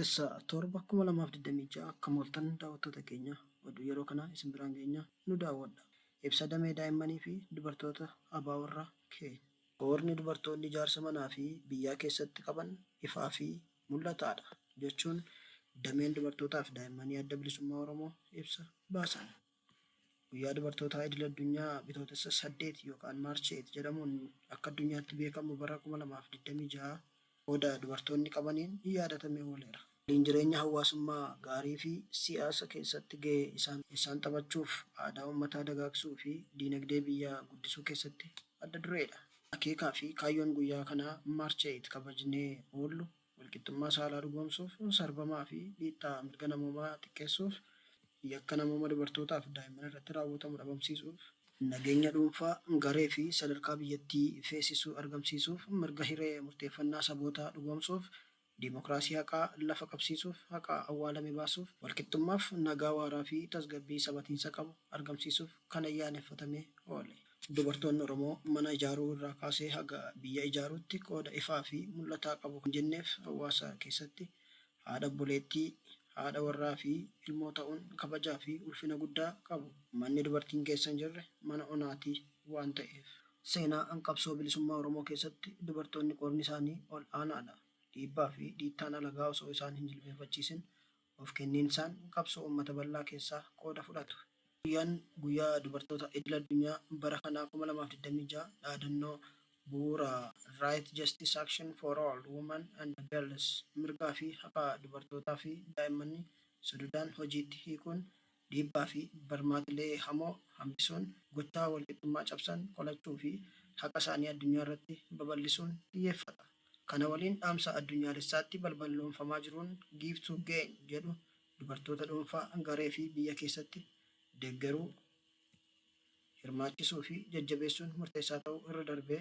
Bitootessa 7, 2026 Akkam ooltan daawwattoota keenya, oduu yeroo kanaa isin biraan geenya nu daawwadha. Ibsa damee daa'immanii fi dubartoota ABO irraa K. Qoodni dubartoonni ijaarsa manaa fi biyyaa keessatti qaban ifaa fi mul'ataadha jechuun Dameen Dubartootaa fi Daa'immanii Adda Bilisummaa Oromoo ibsa baasan. Guyyaa Dubartootaa Idil Addunyaa Bitootessa 8 yookaan March 8 jedhamuun akka addunyaatti beekamu bara 2026 qooda dubartoonni qabaniin yaadatamee ooleera. Waliin jireenya hawaasummaa gaarii fi siyaasa keessatti gahee isaan taphachuuf aadaa uummataa dagaagsuu fi diinagdee biyyaa guddisuu keessatti adda dureedha. Akeekaa fi kaayyoon guyyaa kanaa March 8 kabajnee oollu walqixxummaa saalaa dhugoomsuuf, sarbamaa fi dhiittaa mirga namoomaa xiqqeessuuf, yakka namooma dubartootaa fi daa'imman irratti raawwatamu dhabamsiisuuf, nageenya dhuunfaa, garee fi sadarkaa biyyattii feesisu argamsiisuuf, mirga hiree murteeffannaa sabootaa dhugoomsuuf, dimokraasii haqaa lafa qabsiisuuf, haqa awwaalame baasuuf, walqixxummaaf, nagaa waaraa fi tasgabbii sabatiinsa qabu argamsiisuuf kan ayyaaneffatamee oole. Dubartoonni Oromoo mana ijaaruu irraa kaasee haga biyya ijaaruutti qooda ifaa fi mul'ataa qabu kan jenneef hawaasa keessatti haadha obboleettii, haadha warraa fi ilmoo ta'uun kabajaa fi ulfina guddaa qabu. Manni dubartiin keessa hin jirre mana onaati waan ta'eef. Seenaa qabsoo bilisummaa Oromoo keessatti dubartoonni qoodni isaanii ol aanaadha. Dhiibbaa fi dhiittaan alagaa osoo isaan hin jilbeenfachiisin of kenniinsaan qabsoo uummata bal'aa keessaa qooda fudhatu. Guyyaan Guyyaa Dubartoota Idil Addunyaa bara kanaa 2026 dhaadannoo bu'uura Right Justice Action for All Women and Girls, Mirgaa fi haqa dubartootaa fi daa'immanii sududaan hojiitti hiikuun dhiibbaa fi barmaatilee hamoo hambisuun gochaa walqixxummaa cabsan qolachuu fi haqa isaanii addunyaa irratti babal'isuun xiyyeeffata. Kana waliin dhaamsa addunyaalessaatti balballoomfamaa jiruun Give to Gain jedhu dubartoota dhuunfaa, garee fi biyya keessatti deggeruu, hirmaachisuu fi jajjabeessuun murteessaa ta'uu irra darbee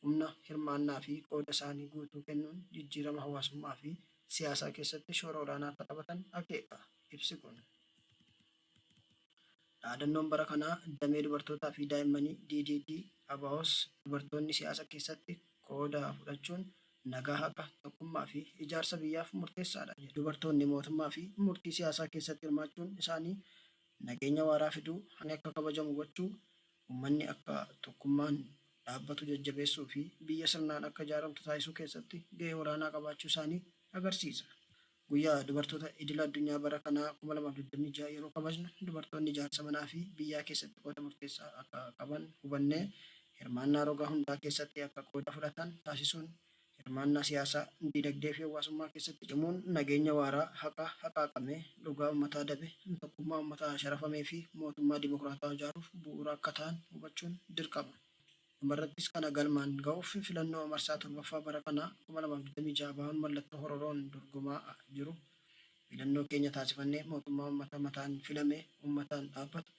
humna, hirmaannaa fi qooda isaanii guutuu kennuun jijjiirama hawaasummaa fi siyaasaa keessatti shoora olaanaa akka taphatan akeeka ibsi kun. Dhaadannoon bara kanaa Damee Dubartootaa fi Daa'immanii, DDD, ABOs dubartoonni siyaasa keessatti qooda fudhachuun nagaa, haqa, tokkummaa fi ijaarsa biyyaaf murteessaadha jedha. Dubartoonni mootummaa fi murtii siyaasaa keessatti hirmaachuun isaanii nageenya waaraa fiduu, haqni akka kabajamu gochuu, uummanni akka tokkummaan dhaabbatu jajjabeessuu fi biyya sirnaan akka ijaaramtu taasisuu keessatti gahee olaanaa qabaachuu isaanii agarsiisa. Guyyaa Dubartoota Idila Addunyaa bara kanaa 2026 yeroo kabajnu dubartoonni ijaarsa manaa fi biyyaa keessatti qooda murteessaa akka qaban hubannee hirmaannaa roga hundaa keessatti akka qooda fudhatan taasisuun hirmaannaa siyaasaa, diinagdee fi hawaasummaa keessatti cimuun nageenya waaraa, haqa haqaaqame, dhugaa ummataa dabe, tokkummaa ummataa sharafamee fi mootummaa dimokiraatawaa ijaaruuf bu'uura akka ta'an hubachuun dirqama. Dhumarrattis kana galmaan ga'uuf filannoo marsaa 7ffaa bara kanaa 2026 ABOn mallattoo Hororoon dorgomaa jiru filannoo keenya taasifannee mootummaa ummata mataan filamee ummataan dhaabbatu,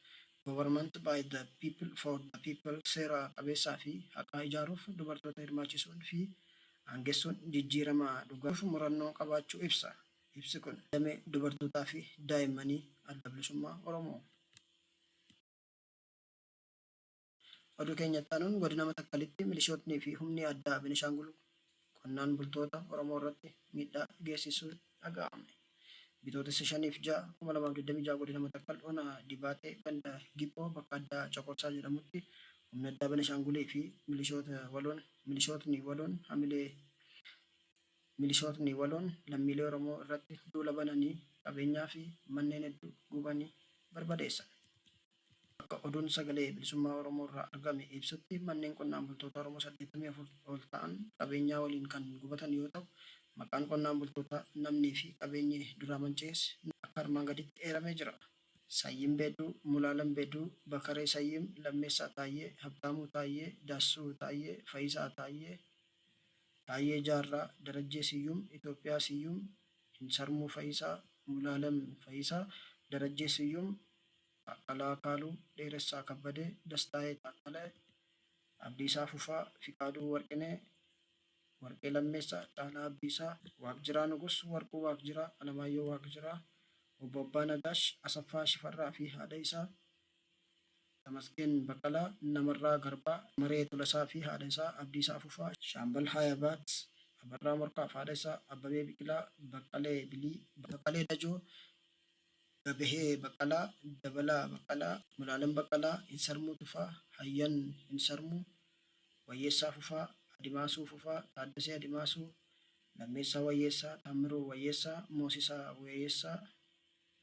Government by the people for the people, seera qabeessaa fi haqaa ijaaruuf dubartoota hirmaachisuun fi aangessuun jijjiirama dhugaaf murannoo qabaachuu ibsa ibsi kun. Damee Dubartootaa fi Daa'immanii Adda Bilisummaa Oromoo. Oduu keenya itti aanuun Godina Matakkalitti milishootni fi humni addaa Benishaangul qonnaan bultoota Oromoo irratti miidhaa geessisuun dhaga'ame. Bitootessa 5 fi 6, 2026 Godina Matakkal Ona Dibaatee ganda Giphoo bakka addaa Coqorsaa jedhamutti humni addaa Benishaangulii fi milishoota waloon milishootni waloon hamilee milishootni waloon lammiilee Oromoo irratti duula bananii qabeenyaa fi manneen hedduu gubanii barbadeessan. Akka oduun Sagalee Bilisummaa Oromoo irraa argame ibsutti manneen qonnaan bultoota Oromoo 84 ol ta'an qabeenyaa waliin kan gubatan yoo ta'u, maqaan qonnaan bultootaa, namnii fi qabeenyi duraa manca'es akka armaan gadiitti eeramee jira. Sayyim Bedduu, Mulaalam Bedduu, Bakaree Sayyim, Lammeessaa Taayyee, Habtaamuu Taayyee, Daassuu Taayyee, Fayisaa Taayyee, Taayyee Jaarraa, Darajjee Siyyum, Itoophiyaa Siyyum, Hinsarmuu Fayisaa, Mulaalam Fayisaa, Darajjee Siyyum, Taakkala Akaaluu, Dheeressaa Kabbadee, Dastaayee Taakkalee, Abdiisaa Fufaa, Fiqaaduu Warqinee, Warqee Lammeessaa, Caalaa Abdiisaa, Waaqjiraa Nugus, Warquu Waaqjiraa, Alamaayyoo Waaqjiraa, Obbo Abbaa Nagaash, Asaffaa Shifarraa fi haadha isaa, Tamasgeen Baqqalaa, Namarraa Garbaa, Maree Tolasaa fi haadha isaa, Abdiisaa Fufaa, Shaambal Haayabaat, Abarraa Morkaaf haadha isaa Abbabee Biqilaa, Baqqalee Bilii, Baqqalee Dajoo, Gabehee Baqqalaa, Dabalaa Baqqalaa, Mulaalem Baqqalaa, Hinsarmuu Tufaa, Hayyan Hinsarmuu, Wayyeessaa Fufaa, Adimaasuu Fufaa, Taaddasee Adimaasuu, Lammeessaa Wayyeessaa, Taammiruu Wayyeessaa, Moosisaa Wayyeessaa,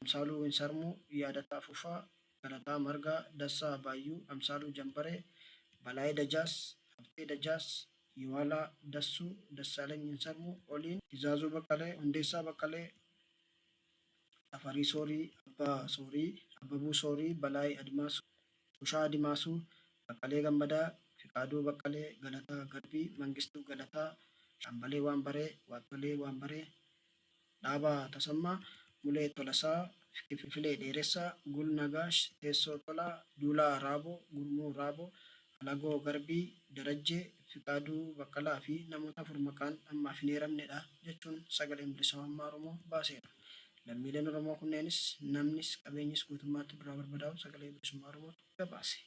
Amsaaluu Hinsarmuu, Yaadataa Fufaa, Galataa Margaa, Dassaa Baayyuu, Amsaaluu Jambaree, Balaayee Dajaas, Habtee Dajaas, Yiwaalaa Dassuu, Dassaalany Hinsarmuu, Oliin, Tizaazuu Baqqalee, Hundeessaa Baqqalee, Tafarii Soorii, Abbaa Soorii, Abbabuu Soorii, Balaay Admaasuu, Tushaa Adimaasuu, Baqqalee Gammadaa, Fiqaaduu Baqqalee, Galataa Garbii, Mangistuu Galataa, Shaambalee Waanbaree, Waaqtolee Waanbaree, Dhaabaa Tasammaa, Mulee Tolasaa, Kifilee Dheeressaa, Gul Nagaash, Teessoo Tolaa, Duulaa Raaboo, Gurmuu Raaboo, Alagoo Garbii, Darajjee, Fiqaaduu Baqqalaa fi namoota 4 maqaan ammaaf hin eeramnedha jechuun Sagaleen Bilisummaa Oromoo baaseera. Lammiileen Oromoo kunneenis namnis qabeenyis guutummaatti duraa barbadaa'uu Sagalee Bilisummaa Oromootu gabaase.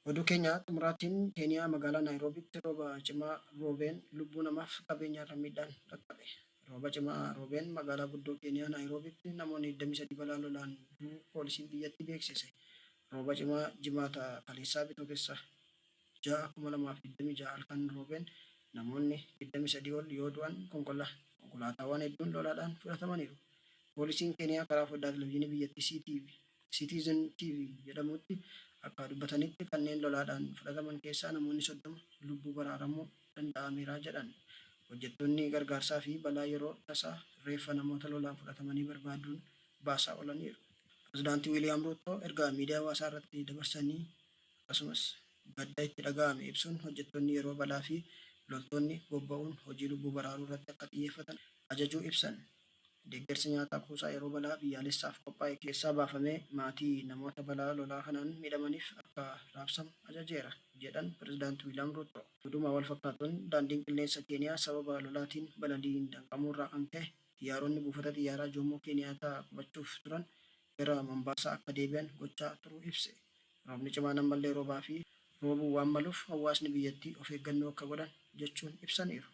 Oduu keenya xumuraatiin Keeniyaa magaalaa Naayiroobiitti rooba cimaa roobeen lubbuu namaaf qabeenyaarra miidhaan dhaqqabe. Rooba cimaa roobeen magaalaa guddoo Keeniyaa Naayiroobiitti namoonni 23 balaa lolaan du'uu poolisiin biyyattii beeksise. Rooba cimaa Jimaata kaleessaa Bitootessa 6, 2026 halkan roobeen namoonni 23 ol yoo du'an konkolaataawwan hedduun lolaadhaan fudhatamaniiru. Poolisiin Keeniyaa karaa foddaa televizyinii biyyattii CTV, Citizen TV, jedhamuutti akka dubbatanitti kanneen lolaadhaan fudhataman keessaa namoonni 30 lubbuu baraaramuu danda'ameera jedhan. Hojjettoonni gargaarsaa fi balaa yeroo tasaa reeffa namoota lolaan fudhatamanii barbaaduun baasaa oolaniiru. Pirezidaanti Wiiliyaam Ruuttoo ergaa miidiyaa hawaasaa irratti dabarsanii akkasumas gadda itti dhaga'ame ibsuun hojjettoonni yeroo balaa fi loltoonni bobba'uun hojii lubbuu baraaruu irratti akka xiyyeeffatan ajajuu ibsan. Deeggarsi nyaataa kuusaa yeroo balaa biyyaalessaaf qophaa'e keessaa baafamee maatii namoota balaa lolaa kanaan miidhamaniif akka raabsamu ajajeera, jedhan Pirezidaanti Wiiliyaam Ruuttoo. Oduma walfakkaatuun daandiin qilleensa Keeniyaa sababa lolaatiin balaliin danqamuurraa kan ka'e xiyyaaronni buufata xiyyaaraa Joomoo Keeniyaataa qubachuuf turan gara Mombaasaa akka deebi'an gochaa turuu ibse. Roobni cimaan ammallee roobaa fi roobuu waan maluuf hawaasni biyyattii of eeggannoo akka godhan jechuun ibsaniiru.